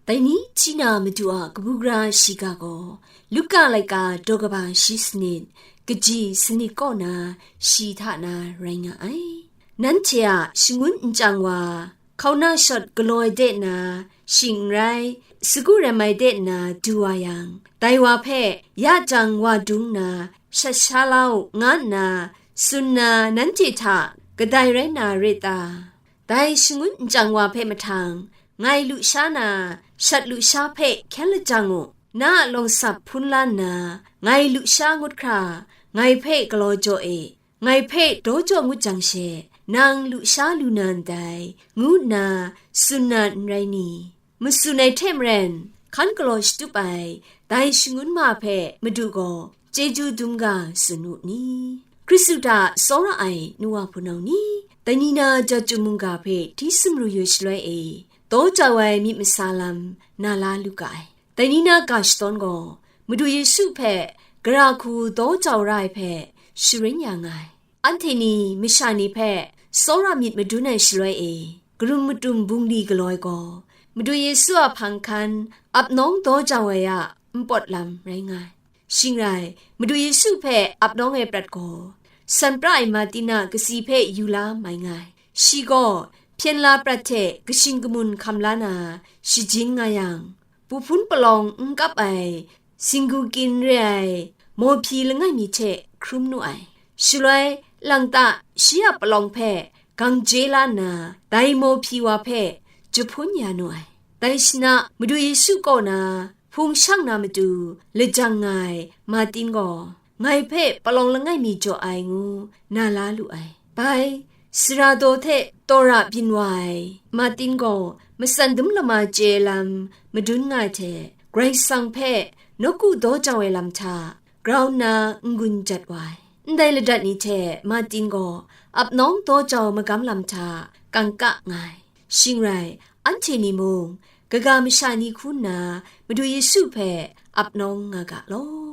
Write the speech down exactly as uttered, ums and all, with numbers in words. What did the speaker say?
Dai ni hti na Madu a kabu gara shiga gaw, Luka laika daw kaba shi sanit, kaji sanit kaw na shi hta na rai nga ai. Nanhte a shangun nchyang wa, hkauna shawt galaw ai de na, shing n rai, sagu rem ai de na du wa yang, dai wa hpe ya jang wa dung na, shat sha la u, nga nna tsun na nanhte hta kadai rai na re ta? Dai shangun nchyang wa hpe mahtang, ngai lusha na, shat lusha hpe hkyen lajang u, na a lawng sap hpun la nna, ngai lusha ngut hkra, ngai hpe galaw jaw e, ngai hpe daw jaw ngut jang she, nang lusha lu na ndai, ngu nna tsun na n rai ni? Matsun ai hte maren, hkan galaw shatup ai dai shangun ma hpe Madu gaw chyeju dum ga tsun u ni? Hkristu hta tsawra ai nu wa hpunau ni, dai ni na Jawchung mungga hpe hti sumru yu shaloi e, daw jau ai myit masa lam na la lu ga ai. Dai ni na ga shadawn gaw, Madu Yesu hpe gara hku daw jau ra ai hpe sharin ya nga ai. Anhte ni masha ni hpe tsawra myit madun ai shaloi e, karum matum bungli galaw ai gaw, Madu Yesu a hpang hkan ap nawng daw jau ai a npawt lam rai nga ai. Shing rai, Madu Yesu hpe ap nawng ai prat gaw, san pra ai Martin a katsi hpe yu la mai nga ai. Shi gaw hpyen la prat hte kashing kamun hkam la na shajin nga yang, pu hpun palawng n kap ai, singgu kyin re ai mawhpyi langai mi hte hkrum nu ai. Shaloi, lang ta, shi a palawng hpe gang je la nna, dai mawhpyi wa hpe jahpun ya nu ai. Dai shana, Madu Yesu kaw na hpung shang na matu lajang nga ai Martin gaw, ngai hpe palawng langai mi jaw ai ngu na la lu ai. Bai, sara daw hte tawra byin wa ai Martin gaw matsan dum lama chye ai lam madun nga ai hte, Karai Kasang hpe nawku daw jau ai lam hta grau nna n-gun jat wa ai. Ndai ladat ni hte Martin gaw ap nawng daw jau magam lam hta kangka nga ai. Shing rai, anhte ni mung, kaga masha ni hku nna Madu Yesu hpe ap nawng nga ga law.